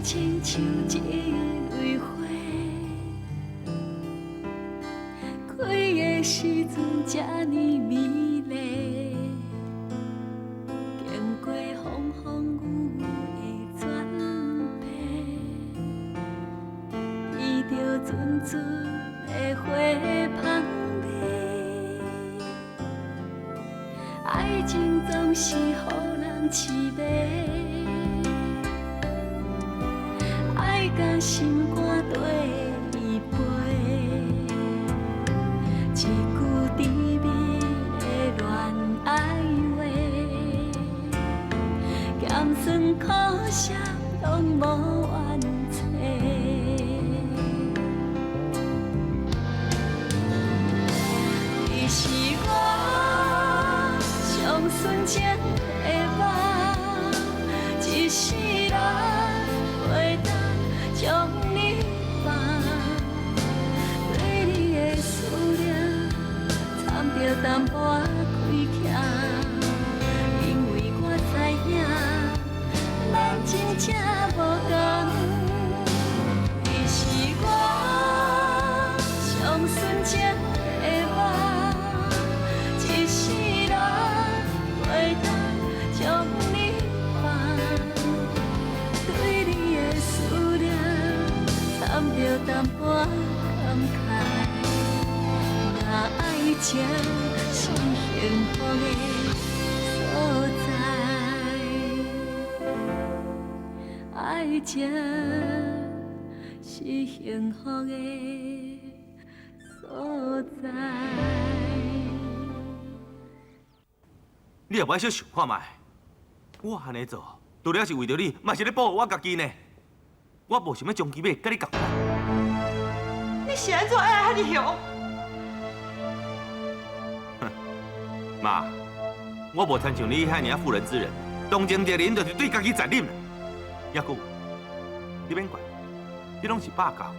親像一蕊花，開的時陣這呢美麗，經過風風雨雨的轉變，闻著陣陣的花香味。愛情總是予人痴迷，愛甲心肝綴伊飞，一句甜蜜的戀愛話，鹹酸苦澀攏無怨嗟。你是我上純情的夢，一世人袂當將你放，對你的思念摻著淡薄仔虧欠，因為我知影咱真正無仝。你是我上純情的夢，一世人袂當將你放，對你的思念摻著淡薄仔感慨，若愛情是幸福的所在，愛情是幸福的所在。你也無愛小想看覓，我按呢做，除了是為著你，嘛是咧保護我家己呢。我無想欲將其尾佮你仝款。你是按怎愛遐爾凶？哼，媽，我無親像你遐爾婦人之仁，動情敵人就是對家己殘忍啦。抑閣有，你免管，這攏是爸教我。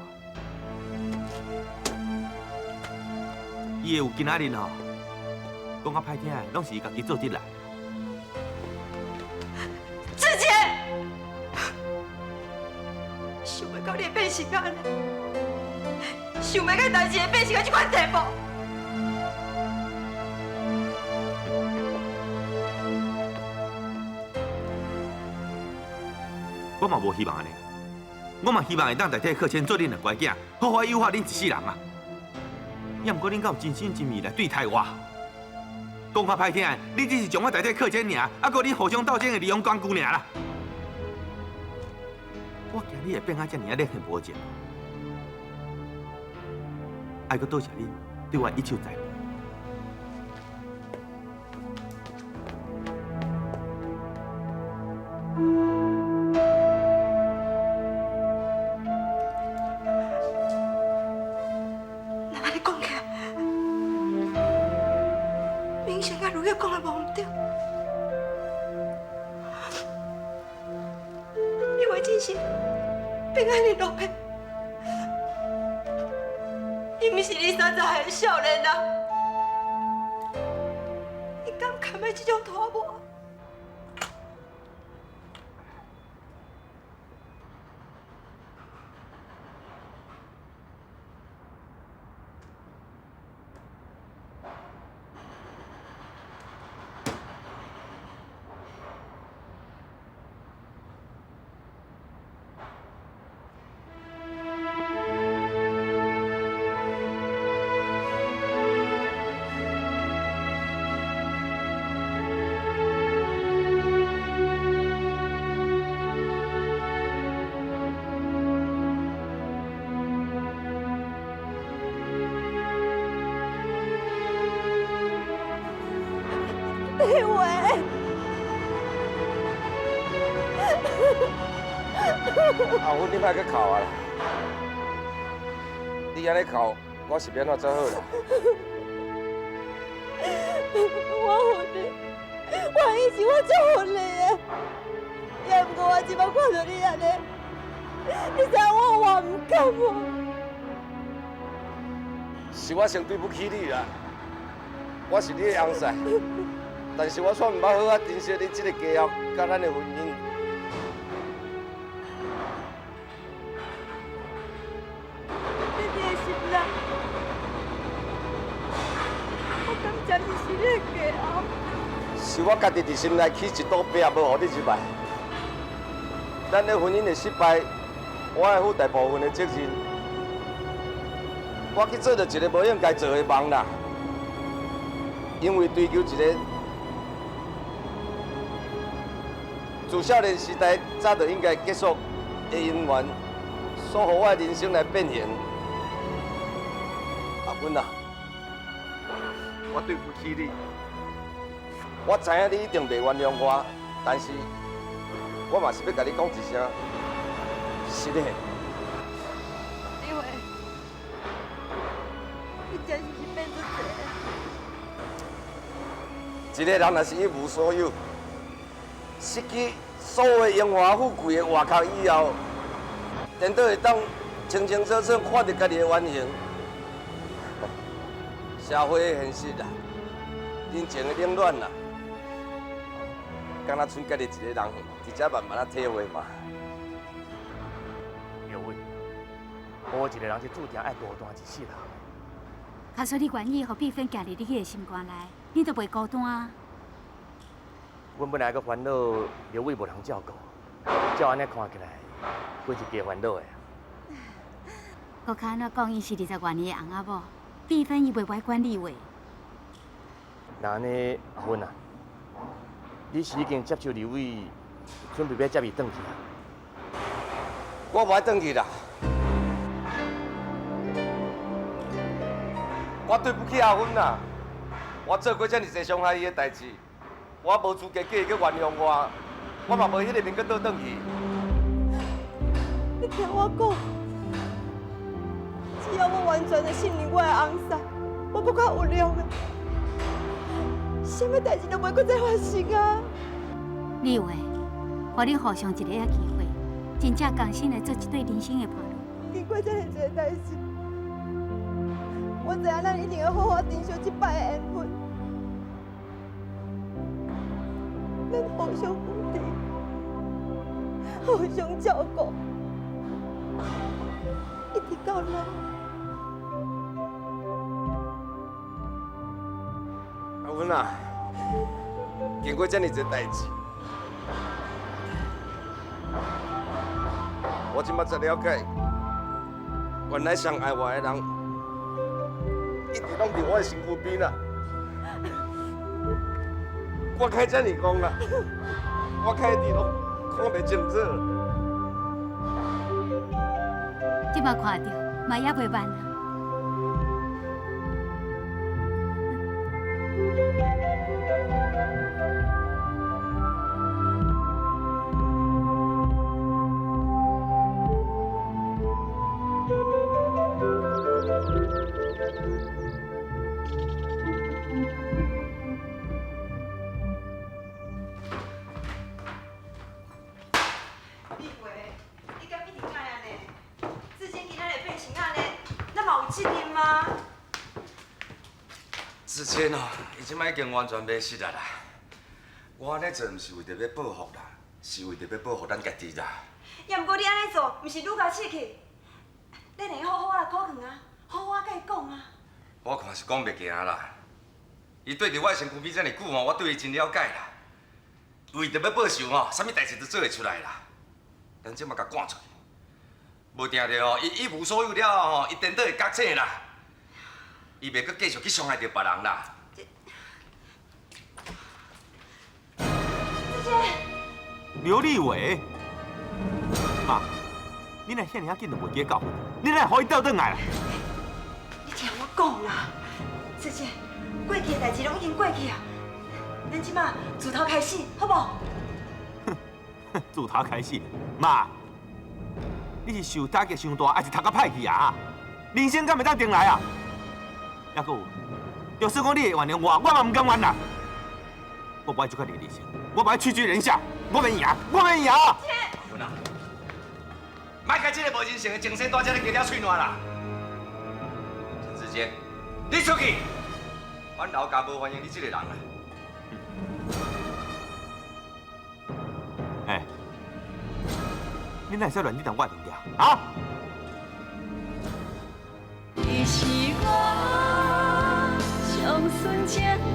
伊會有今仔日吼，講較歹聽的，攏是伊家己做得來。志杰，想袂到你會變成按呢，想袂到代誌會變成這款地步。我嘛無希望按呢，我嘛希望會當代替克謙做恁兩乖囝，好好優化恁一世人啊。也毋過恁敢有真心真意來對待我？講較歹聽的，你只是將我代替克謙爾，啊，閣恁互相鬥爭的利用工具爾啦。我驚你會變啊遮爾仔戀恨無情，愛閣多謝恁對我一手栽培。若按呢講起來，明顯佮如玉講的無毋對。你話真是變按呢落魄，伊毋是20、30歲的少年人，伊敢堪欲這種拖磨？你話，阿芬，你莫閣哭啊啦！你按呢哭，我是欲按怎做好啦？我恨你，我以前我足恨你的，也毋過我這擺看著你按呢，你知影我有偌毋甘無？是我先對不起你啦，我是你的翁婿，但是我卻毋捌好好珍惜你這個家後佮咱的婚姻。才是是你的家后。是我家己伫心内起一道壁，无予你入来。咱的婚姻的失败，我爱负大部分的责任。我去做了一个无应该做的梦啦，因为追求一个自少年时代早就应该结束的姻缘，所予我的人生来变形。阿芬啊，我对不起你。我知影你一定袂原谅我，但是我嘛是欲共你讲一声，实的。李伟，你真是是变做这。一个人若是一无所有，失去所有荣华富贵的外壳以后，颠倒会当清清楚楚看著家己的原形。社会的现实啊，人情的冷暖啊。敢若剩家己一个人，伫遮慢慢仔体会嘛。刘伟，无一个人是注定爱孤单一世人。假使你愿意予碧芬行入你彼个心肝内，你就袂孤单啊。阮本来阁烦恼刘伟无人照顾，照按呢看起来，阮是加烦恼的。阁较按怎讲，伊是20外年的翁仔某，碧芬伊袂爱管你话。那按呢，阿芬啊？你是已经接受李伟，准备欲接伊转去啊？我无爱转去啦，我对不起阿芬啦，我做过遮尔济伤害伊的代志，我无资格叫伊去原谅我，我嘛无彼个面阁倒转去。你听我讲，只要我完全的信任我的翁婿，我不管有量的。啥物代志都袂阁再发生啊！李伟，予恁互相一个机会，真正共心来做一对人生的伴侣。经过遮尔济代志，我知影咱一定会好好珍惜这摆的缘分，咱互相扶持，互相照顾，一直到老。阿芬啊，经过遮尔济代志，我这摆才了解，原来上爱我的人，一直拢伫我的身躯边啦。我开遮尔讲啦，我开直拢看袂清楚。这摆看著嘛犹袂慢啊。立伟，你敢一直这样呢？志坚今仔日变成按呢，咱嘛有责任吗？志坚哦，伊这摆已经完全迷失啊啦！我按呢做，毋是为著欲报复啦，是为著欲保护咱家己啦。也毋过你按呢做，毋是愈共刺去？你会好好来苦劝啊，好好共伊讲啊。我看是讲袂行啦。伊对伫我身躯边遮尔久吼，我对伊真了解啦。为著欲报仇吼，啥物代志都做会出来啦。咱这摆共赶出去，无定著吼，伊一无所有了后吼，伊颠倒会觉醒啦。伊袂阁继续去伤害著别人啦。志坚，刘立伟，妈，你若遐尔仔紧就袂记得教训，你哪会予伊倒转来啦？你听我讲啦，志坚，过去的代志拢已经过去啊，咱这马自头开始，好无？自头开始，妈，你是受打击伤大，还是读甲歹去啊？人生敢会当重来啊？抑阁有，就算讲你会原谅我，我嘛毋甘愿啦。我无爱这款的人生，我无爱屈居人下，我欲赢，我欲赢！阿芬啊，莫共这个无人性的精神带遮咧加了喙烂啦！陈志坚，你出去，阮老家无欢迎你这个人啦。哎，你哪会使乱你动我的物件啊？你是我上纯情。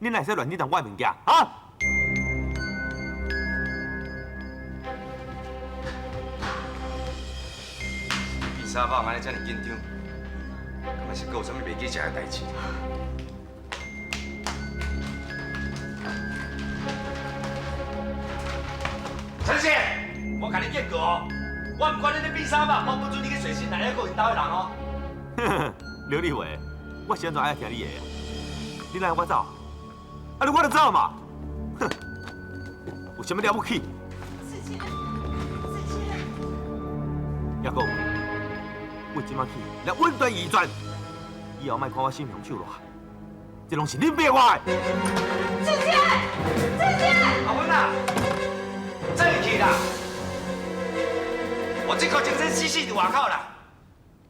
恁哪会使乱去动我的物件啊？变啥宝按呢遮尔紧张？敢是阁有啥物袂记食的代志？陈贤，我共你警告哦，我毋管你咧变啥肉，我不准你去随身来咧顾𪜶兜的人哦。刘立伟，我是按怎爱听你的啊？你来我走，啊你我就走嘛。哼，有啥物了不起？子谦，子谦，抑阁有，为这摆起来稳断移转，以后莫看我心雄手软，这拢是恁逼我的。子谦，子谦，阿芬啊，转去啦！我这颗精神死死伫外口啦，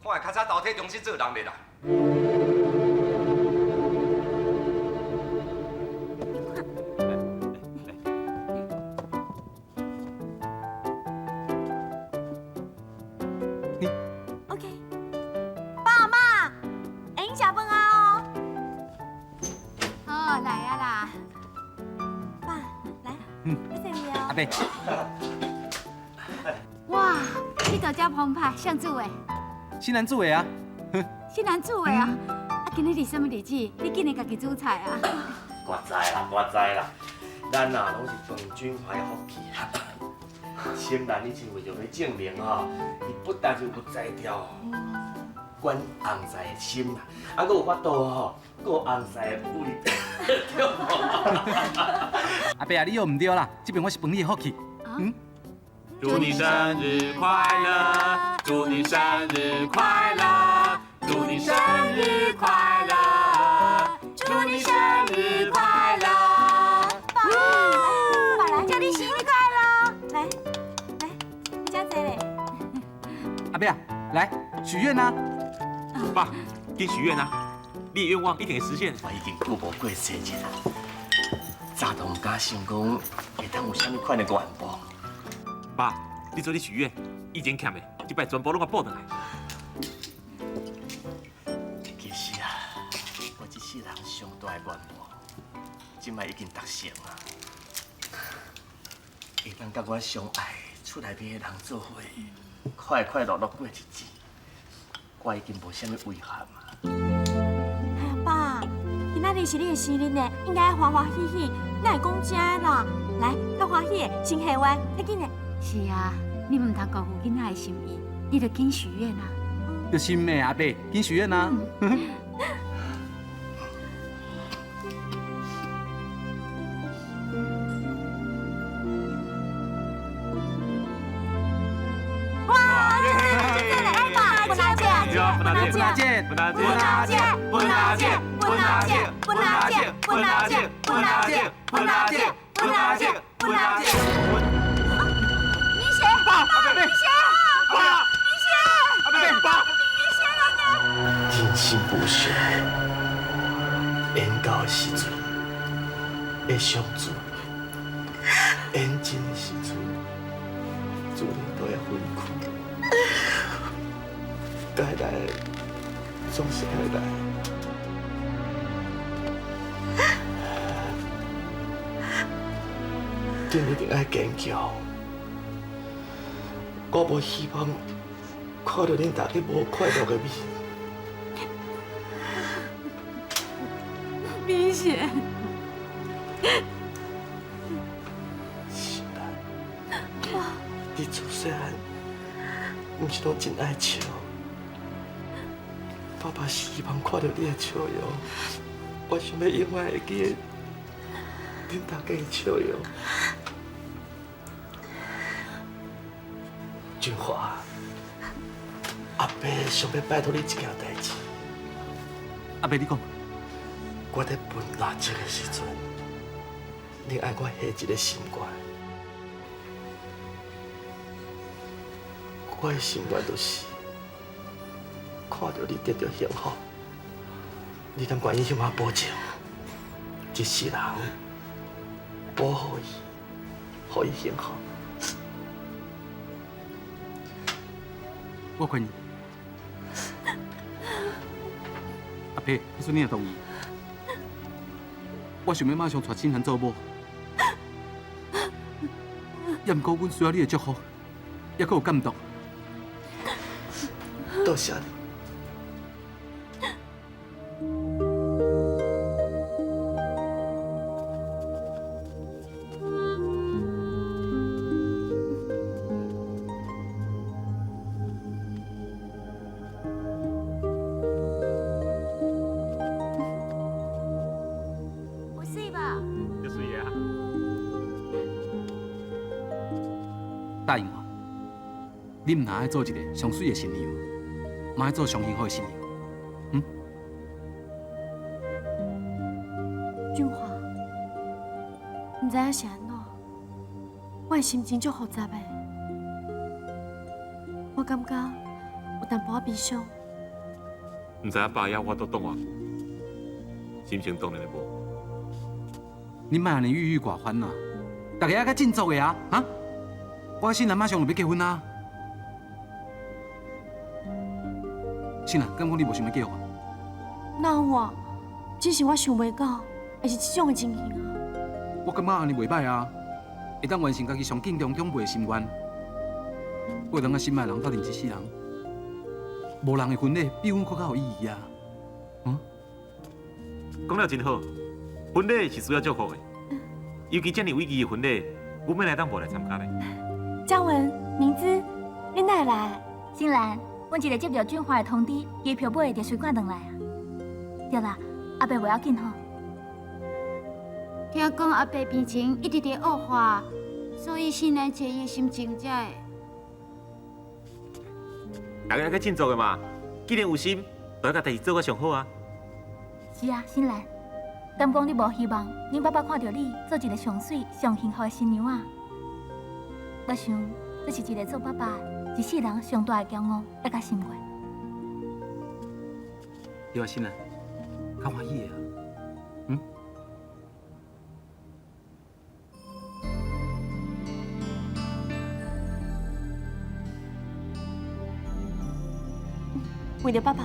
看会较早投胎重新做人袂啦。OK，爸妈，会用食饭啊哦。好，来啊啦！爸，来，嗯，谢谢哦。阿伯。哇，这道遮澎湃，谁煮的？新兰煮的啊。新兰煮的啊？啊，今日是啥物日子？你竟然家己煮菜啊？我知啦，我知啦，咱啊拢是饭君怀福气啦。新兰，你是为著欲证明吼，伊不但是有才调，管红婿的心啦，啊，阁有法度吼，顾红婿的胃。对无？阿伯啊，你又毋对啦，这边我是饭你的福气。嗯。祝你生日快乐，祝你生日快乐，祝你生日快乐，祝你生日快乐。爸，爸来，祝你生日快乐。来，来，你遮坐咧。阿伯啊，来许愿啊！爸，紧许愿啊！你的愿望一定会实现。我已经久无过生日啦，早都毋敢想讲会当有啥物款的愿望。爸，你做你许愿，以前欠的，这摆全部拢共补转来。其实啊，我这世人上大的愿望，这摆已经达成啊！会当佮我相爱厝内面的人做伙，快快乐乐过日子，我已经无啥物遗憾啊。哎呀，爸，今仔日是你的生日呢，应该欢欢喜喜，哪会讲这啦？来，较欢喜的，先下愿，较紧的。是啊，你毋通辜负囡仔的心意，你著紧许愿啊！就是的，阿伯，紧许愿啊！哇！来吧，不拿剑，不拿剑，不拿剑，不拿剑，不拿剑，不拿剑，不拿剑，不拿剑，不拿剑，不拿剑，不拿剑。爸，明贤，爸，明贤，阿伯，爸，明贤来呢。人生无常，缘到的时阵会相聚，缘尽的时阵自然都会分开。该来的总是会来。恁一定爱坚强。我无希望看到恁大家无快乐的面。明贤，是啦，你自细汉，毋是拢真爱笑。爸爸希望看到你的笑容，我想欲永远会记得恁大家的笑容。俊华，阿伯想欲拜托你一件代志。阿伯，你讲。我伫分蜡烛的时阵，你爱我下一个心愿。我的心愿就是，看到你得到幸福，你敢愿意向我保证，一世人保护伊，予伊幸福。我愿意。阿伯，你说你也同意？我想欲馬上娶新蘭做某，也毋過阮需要你的祝福，猶閣有感動。多謝你。答應我，你毋但愛做一个上媠的新娘，嘛愛做上幸福的新娘。嗯？俊華，毋知影是按怎，我的心情足複雜的。我感覺有淡薄仔悲傷。毋知影爸猶我都擋偌久，心情當然會無。你莫按呢鬱鬱寡歡啦，大家愛較振作的啊，哈！我新蘭馬上就欲結婚啊！新蘭，敢講你無想欲嫁予我？哪有啊？只是我想袂到會是這種的情形啊！我感覺按呢袂䆀啊，會當完成家己上敬重長輩的心願，過當佮心愛的人鬥陣一世人，無人的婚禮比阮閣較有意義啊！嗯？講了真好，婚禮是需要祝福的，尤其這麼有意義的婚禮，阮欲來當無來參加呢？嘉文、明姿，恁哪會來？新蘭，阮一个接著俊華的通知，機票買就隨趕轉來啊。對啦，阿伯無要緊吼。聽講阿伯病情一直佇惡化，所以新蘭揣伊的心情才會。大家愛較振作的嘛，既然有心，就愛共代誌做甲上好啊。是啊，新蘭，敢講你無希望恁爸爸看著你做一个上媠、上幸福的新娘啊？我想，這是一个做爸爸一世人上大的驕傲，抑佮心願。對啊，新蘭，較歡喜的啊，嗯？為著爸爸，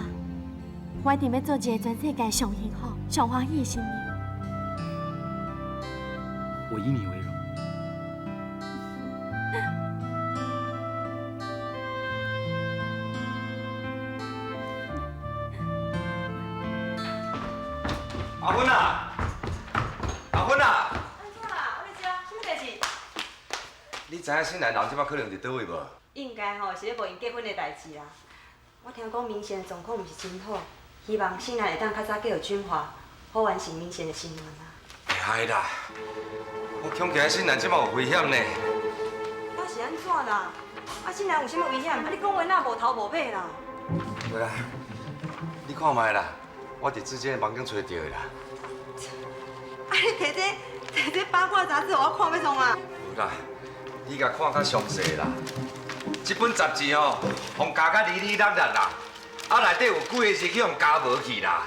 我一定欲做一个全世界上幸福、上歡喜的新娘。我以你為榮。阿芬啊，阿芬啊！按怎啦？我咧遮，啥物代志？你知影新蘭人這擺可能佇佗位無？應該吼是咧無閒結婚的代誌啦。我聽講明賢的狀況毋是真好，希望新蘭會當較早嫁予俊華，好完成明賢的心願啦。袂啦，我恐驚新蘭這擺有危險呢。那是按怎啦？啊，新蘭有啥物危險？啊，你講話哪無頭無尾啦？無啦，你看覓啦，我佇志堅的房間揣著的啦。啊，你提這提這八卦雜誌，我看欲創啊？無啦，你共看較詳細啦。這本雜誌吼，予加甲哩哩啦啦啦，啊內底有幾个字去予加無去啦。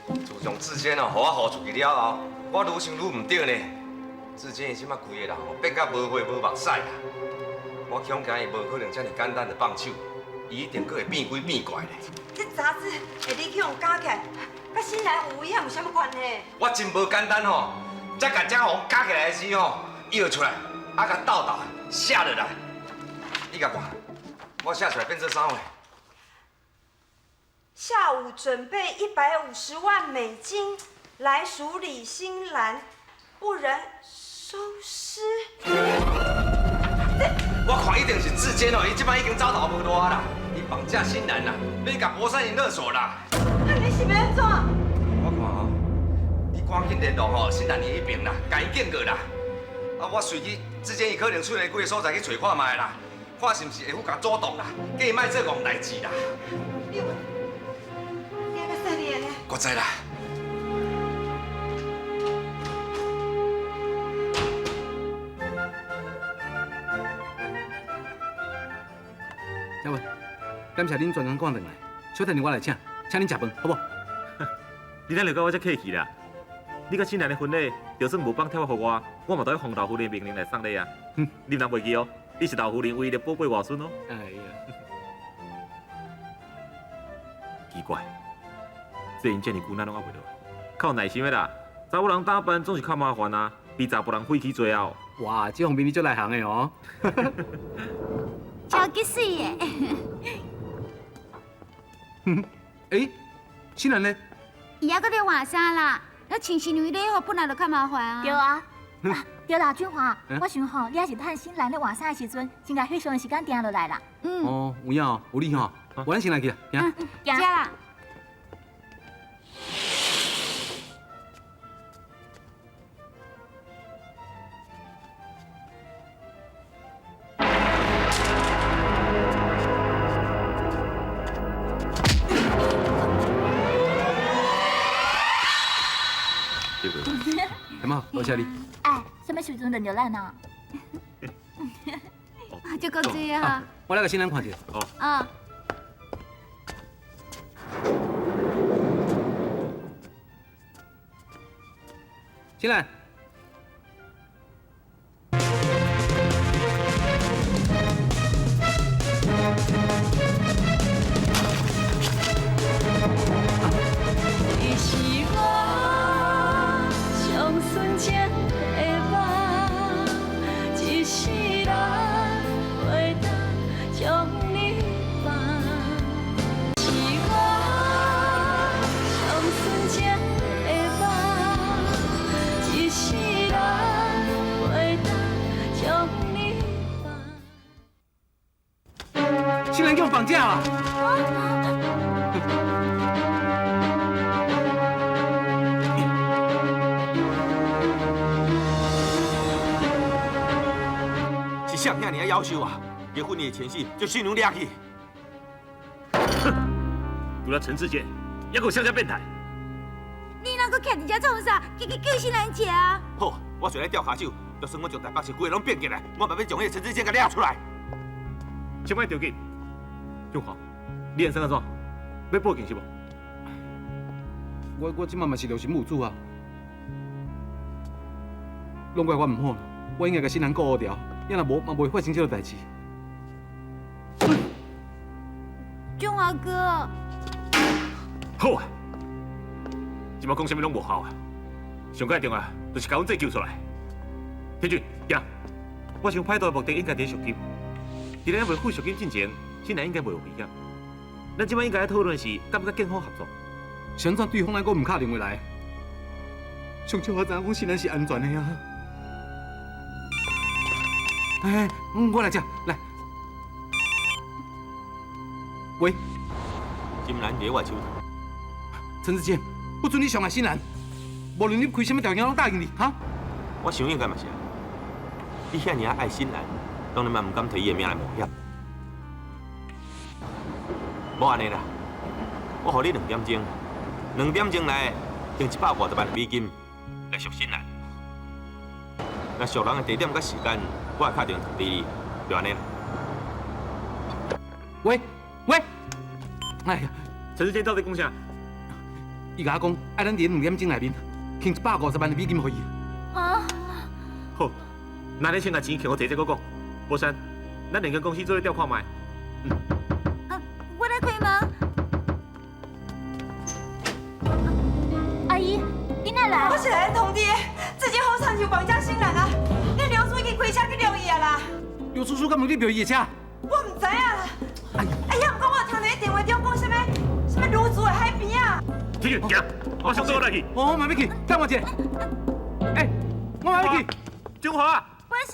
自從志堅哦，予我予出去了後，我愈想愈毋對呢。志堅伊這擺規个人吼，變甲無血無目屎啦。我恐驚伊無可能遮爾簡單就放手，伊一定閣會變鬼變怪咧。這雜誌會你去予加起來，佮新蘭有危險有啥物關係？我真無簡單吼，才共這予加起來的時吼，伊就出來，啊共鬥鬥寫落來。你共看，我寫出來變做啥貨？下午準備150萬美金來處理新蘭，不然收屍。我看一定是志堅哦，伊這擺已經走投無路啦，伊綁架新蘭啦，欲共博山勒索啦。啊，你是欲按怎？我看吼，你趕緊聯絡吼新蘭伊彼邊啦，共伊警告啦。啊，我隨去志堅伊可能出來幾个所在去揣看覓啦，看是毋是會赴共阻擋啦，叫伊莫做戇代誌啦。你你愛較細膩呢？我知啦。嘉文，感謝恁專工趕轉來，小等下我來請，請恁食飯，好無？你哪會佮我遮客氣啦？你佮新蘭的婚禮，就算無放帖仔予我，我嘛都愛奉老夫人命令來送禮啊！你毋通袂記哦，你是老夫人唯一的寶貝外孫哦。哎呀，奇怪，做𪜶遮爾久，哪攏猶袂落來？較有耐心的啦，查某人打扮总是较麻烦啊，比查埔人费气济哦。哇，这方面你足内行的哦。超级媠的。欸，新兰呢？伊犹阁咧换衫啦，那穿新娘礼服本来就较麻烦啊。对啊，对啦，俊华，我想吼，你也是趁新兰咧换衫的时阵，先共翕相的时间定落来啦。嗯。哦，有影哦，有你吼，我咱先来去啊，行。行啦。多谢你。哎，什么时阵轮到咱啊？就够济啊！我来共新兰看一下。哦。啊。新兰。新兰叫绑架啊！是谁遐尔啊夭寿啊？结婚的前夕就新娘掠去。哼！除了陈志坚，还阁有啥只变态？你哪阁徛伫遮创啥？去去救新兰一下啊！好，我随来吊跤手，就算我将台北市规个拢变起来，我嘛欲将彼个陈志坚共掠出来。先莫着急，俊华，你按算按怎？欲报警是无？我这摆嘛是良心无主啊，拢怪我毋好，我应该共新兰顾好牢，要若无嘛袂发生这个代志。俊华哥，好啊，这摆讲啥物拢无效啊，上盖重要就是共阮这救出来。天俊，行，我想歹徒的目的应该伫赎金。伫咱犹未付赎金进前，新兰应该袂有危险。咱这摆应该讨论的是，敢欲佮警方合作？是按怎对方还阁毋敲电话来？上少我知影讲新兰是安全的啊！哎，我来接，来。喂，新兰伫我手头。陈志坚，不准你伤害新兰，无论你开啥物条件，拢答应你，哈？我想应该嘛是啊。你遐尔爱新兰，当然嘛毋敢提伊的命来冒险。无按呢啦，我予你2点钟，2点钟内用150万美金来赎新兰。那赎人的地点佮时间，我会敲电话通知你，就按呢啦。喂喂，哎呀，陈志坚到底讲啥？伊共我讲，爱咱伫2点钟内面，还150万的美金予伊。啊！好，那你先共钱挈予姐姐阁讲。宝山，咱两间公司做伙调看觅。啊，我来开门。阿姨，你哪来？我是来通知的，志坚好亲像绑架新兰啊！恁刘叔已经开车去掠伊啊啦！刘叔叔敢有咧掠伊的车？我毋知影啦。哎呀，毋过我有听到伊电话中讲啥物，啥物女子的海边啊！天俊，行，我上桌来去。我嘛欲去，等我一下。哎，我嘛欲去。中华。博士。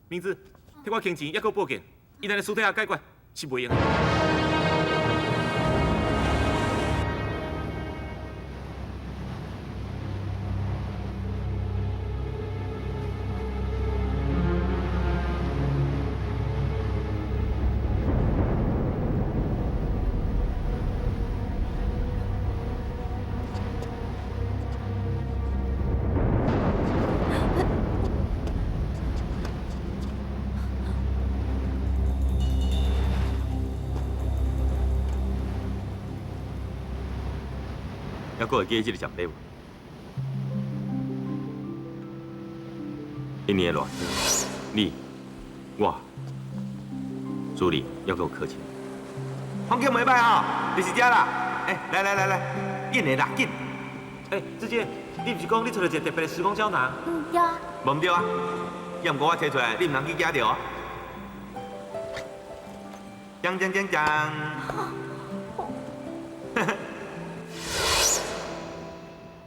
明子，替我还钱，犹阁报警，伊若咧私底下解决是袂用的。还阁会记得这个奖杯无？一年的热天，你、我、朱莉，犹阁有客气。风景袂歹哦，就是这啦。哎，来来来来，紧的啦，紧。哎，志坚，你毋是講你揣著一个特別的時光膠囊？嗯，對啊。無毋對啊，抑毋過我提出來，你毋通去驚著哦。鏘鏘鏘鏘！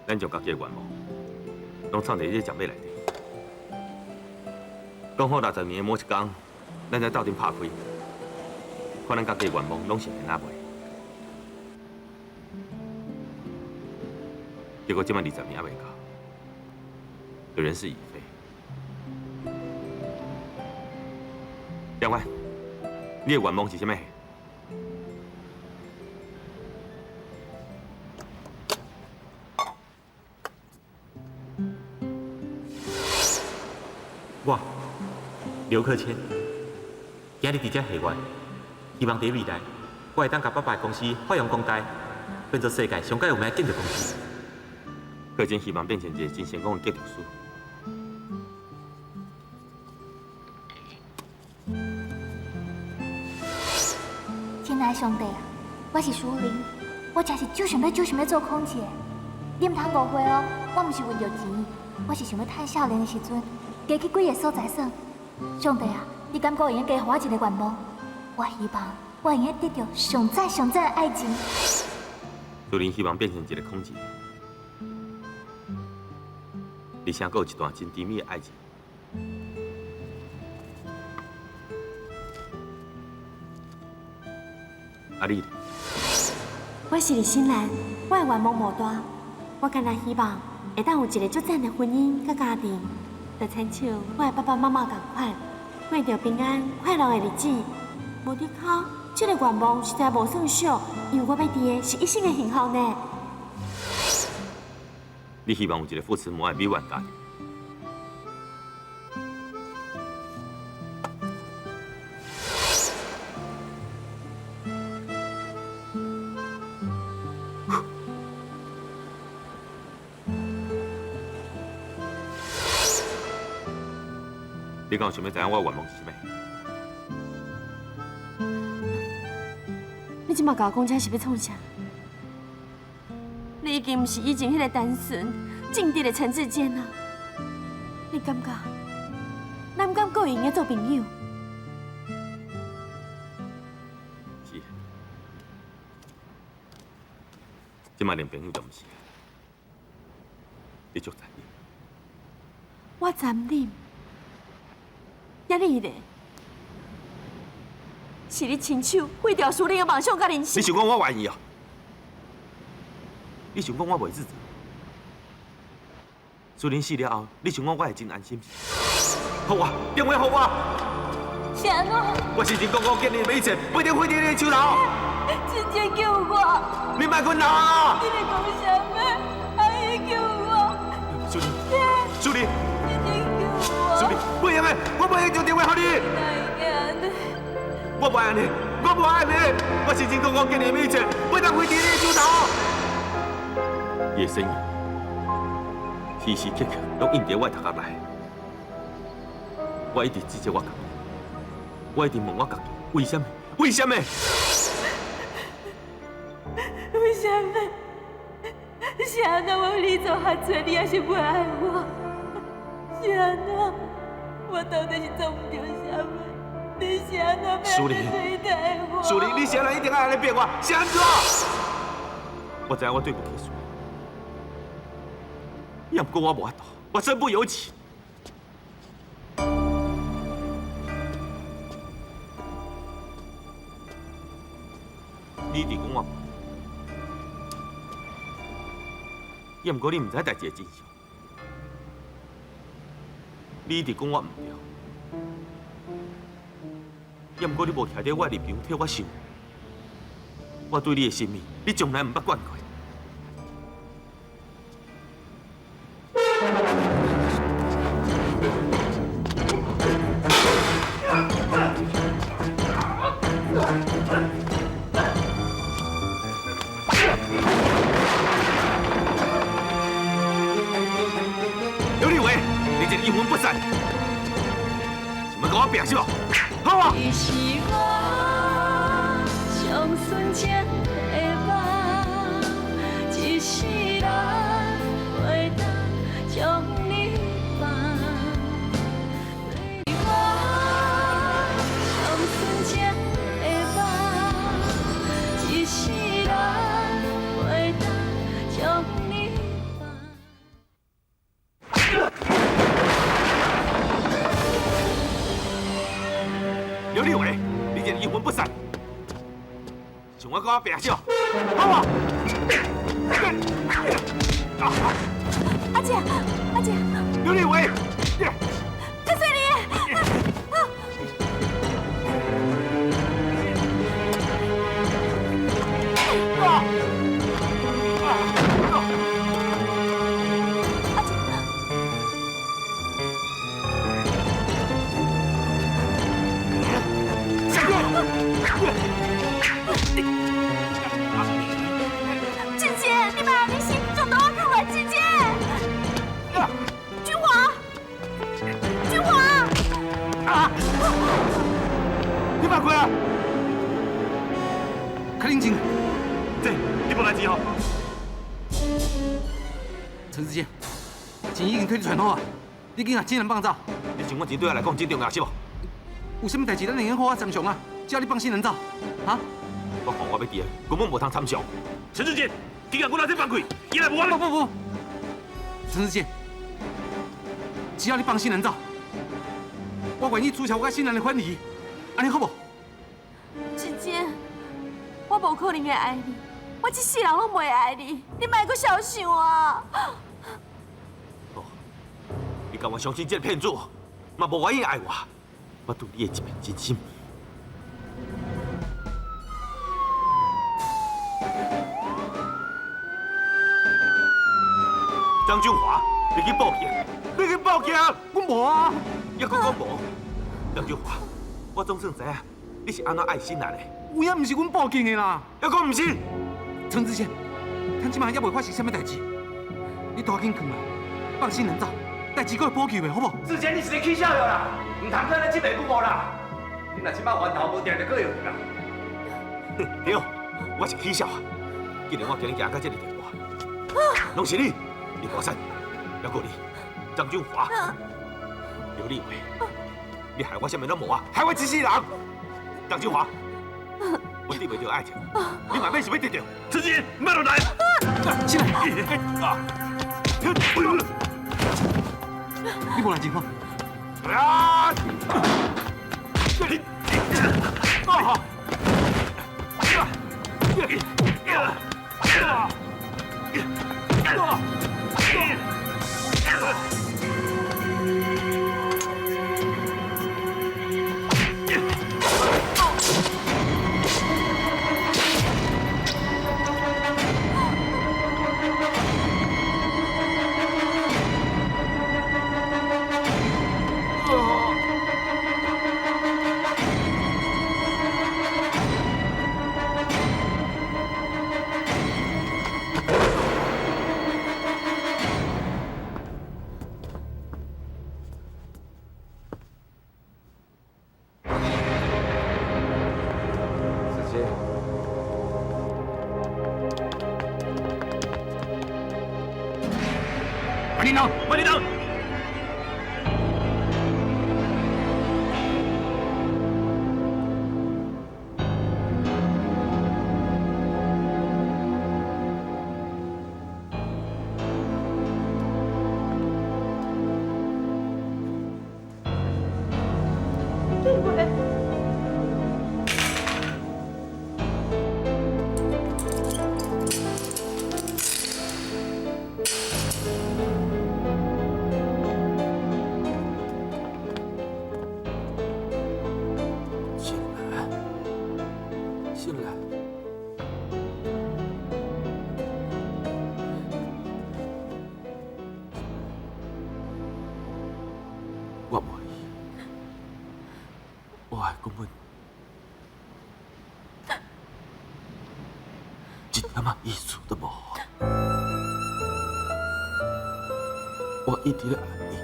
咱將家己的願望，攏藏佇這個獎杯內底。講好60年的某一天，咱才鬥陣拍開，看咱家己的願望攏實現啊未？結果這擺20年猶未到，就人事已非。兩位，你的願望是啥物？我劉克謙，今日佇遮許願，希望佇未來，我會當共爸爸的公司發揚光大，變做世界上蓋有名的建築公司。克謙希望變成一個真成功的建築師。親愛的上帝啊，我是淑玲，我真是就想欲、就想欲做空姐。你毋通誤會哦，我毋是為著錢，我是想欲趁少年的時陣，加去幾个所在耍。上帝啊，你敢閣會用加予我一个願望？我希望我會用得著上讚上讚的愛情。淑玲希望變成一个空姐，而且閣有一段真甜蜜的愛情。啊，你咧？我是李新蘭，我的願望無大，我干焦希望會當有一个足讚的婚姻佮家庭，就親像我的爸爸媽媽仝款，過著平安快樂的日子。無的確，這个願望實在無算少，因為我欲佇的是一生的幸福呢。你希望有一个父慈母愛美滿家庭。你敢有想欲知影我的願望是啥物？你這馬共我講這是欲創啥？你已經毋是以前彼个單純、正直的陳志堅啊！你感覺，咱敢閣會用得做朋友？是，這馬連朋友都毋是，你足殘忍。我殘忍，抑你咧？是你親手毀掉淑玲的夢想佮人生。你想講我願意哦？你想講我袂自責？淑玲死了後，你想講我會真安心？予我，電話予我。是按怎？我辛辛苦苦建立的一切，不一定毁佇你的手頭。真正救我！你莫困啦！你咧講啥物？阿姨救我！淑玲，淑玲，真正救我！淑玲，不用的，我袂用將電話予你。我無愛你，我無愛你，我辛辛苦苦建立的一切，不當毀佇你的手頭。伊的身影，時時刻刻攏印佇我頭殼內。我一直指責我家己，我一直問我家己，為啥物？為啥物？為啥物？是按怎我為你做遐濟，你猶是袂愛我？是按怎？我到底是做毋著啥物？你是按怎欲按呢對待我？淑玲，你是按怎一定愛按呢變我？是按怎？我知影我對不起淑玲，也毋過我無法度，我身不由己。你一直講我，也毋過你毋知代誌的真相。你一直講我毋對，也毋過你無徛佇我的立場替我想，我對你的心意，你從來毋捌管過。劉立偉，你這個陰魂不散，想欲佮我拼是無？好啊！你是我上純情的夢，一世人袂當。刘立伟，你这个阴魂不散，想我跟我拼手，好无？阿姐，阿姐，刘立伟，较细力。志坚，你莫按呢死，撞到我脚来，志坚。君华，君华，啊！你别过来，较冷静。这，你无代志吼？陈志坚，钱已经替你传好啊，你紧啊，钱人放走。你想我钱对我来讲真重要是无？有啥物代志，咱会用好好参详啊！只要你放心人走，哈？我看我欲伫的，根本无通参详。陈志坚，今日我来这放开，伊来无我。不不不，陈志坚，只要你放心人走，我愿意取消我佮新兰的婚礼，按呢好无？志坚，我无可能会爱你，我这世人拢袂爱你，你莫阁相想啊！哦，你甘愿相信这个骗子，嘛无原因爱我，我对你的一片真心。张俊华，你去报警！你去报警！我无啊，犹阁讲无。张俊华，我总算知影你是按怎爱新兰的。有影毋是阮报警的啦。犹阁毋是？陈志贤，咱这摆犹未发生啥物代志，你带紧囥啦，放心人走，代志阁会补救的，好无？志坚，你是咧起痟了啦，毋通阁按呢执迷不悟啦。你若这摆源头无定，就阁用啦。对，我是起痟啊！既然我今日行到这个地步，拢是你。李华山，犹阁你，张俊华，刘立伟，你害我啥物拢无啊？害我一世人。张俊华，我得袂著爱情，你嘛免想欲得著。志坚，莫乱来！起来！你无代志吼？啊！万里当。我无你，我爱根本一点仔意思都无。我一直咧爱你。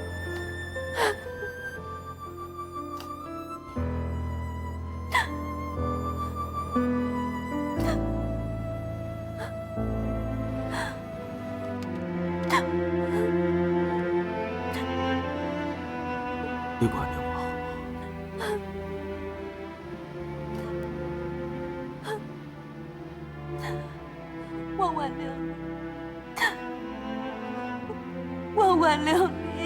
你原谅我好无？我原谅你，我原谅你。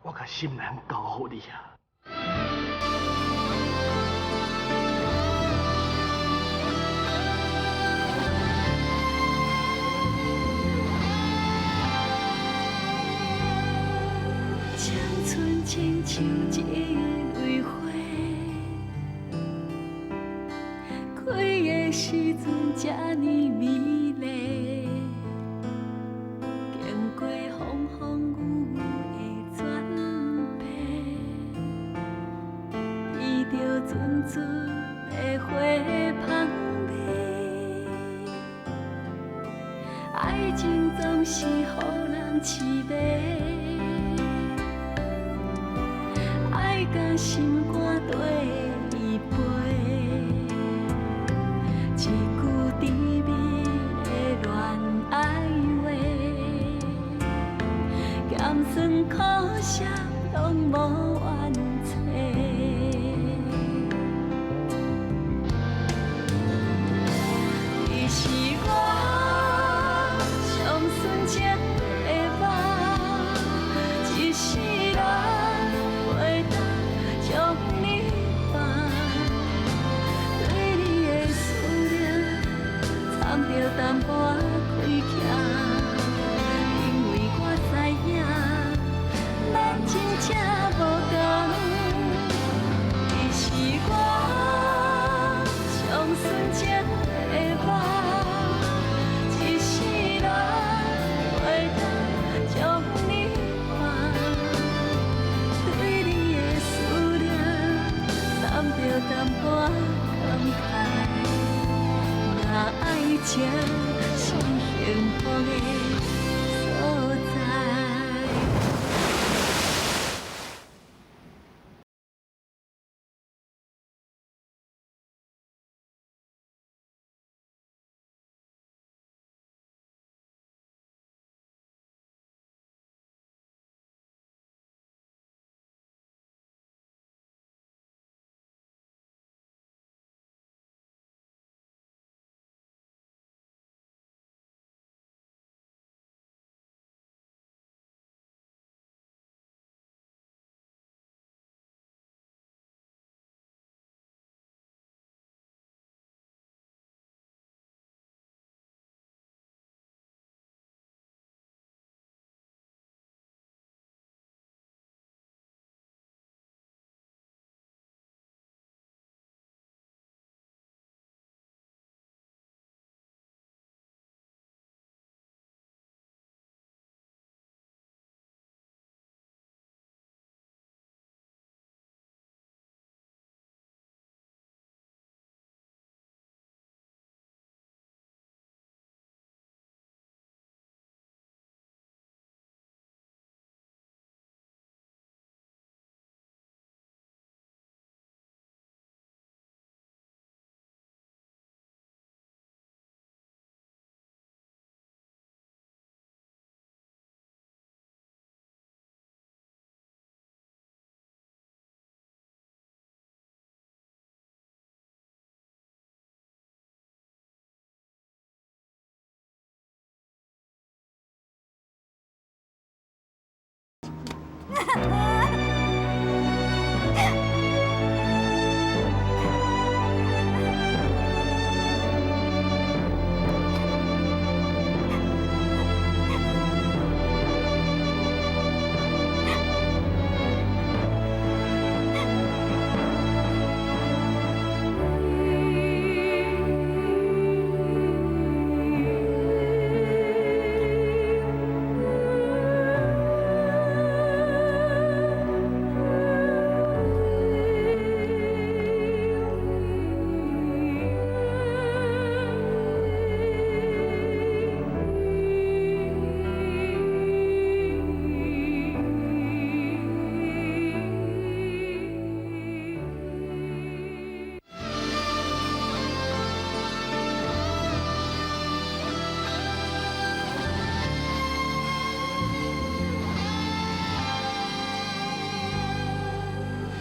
我共心蘭交予你啊。青春亲像一蕊花，开的时阵这呢美丽，经过风风雨雨的转变，闻著阵阵的花香味，爱情总是予人痴迷。爱甲心肝綴伊飞，一句甜蜜的恋爱话，咸酸苦涩拢无怨嗟。你是我上纯情的梦，一世人。将你放，对你的思念，掺著淡薄亏欠，因为我知影，咱真正无仝。你是我上纯情的梦，一世人袂当将你放，对你的思念，掺著淡薄感慨，若爱情是幸福的所在。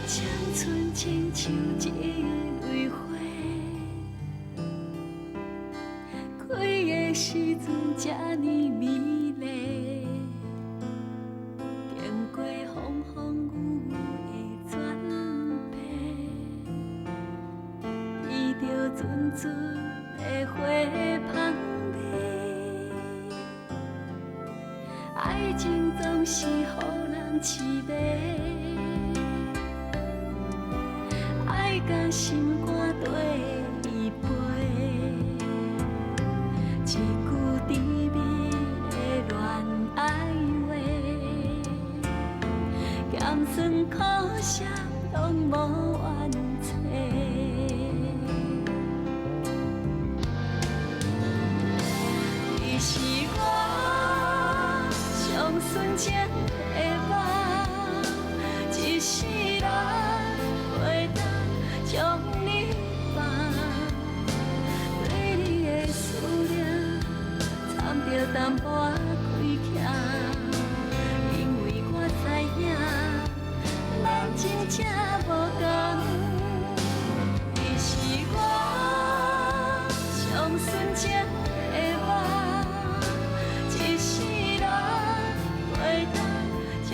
青春亲像一蕊花，开的时阵这呢美丽，经过风风拢是予人痴迷。爱甲心肝。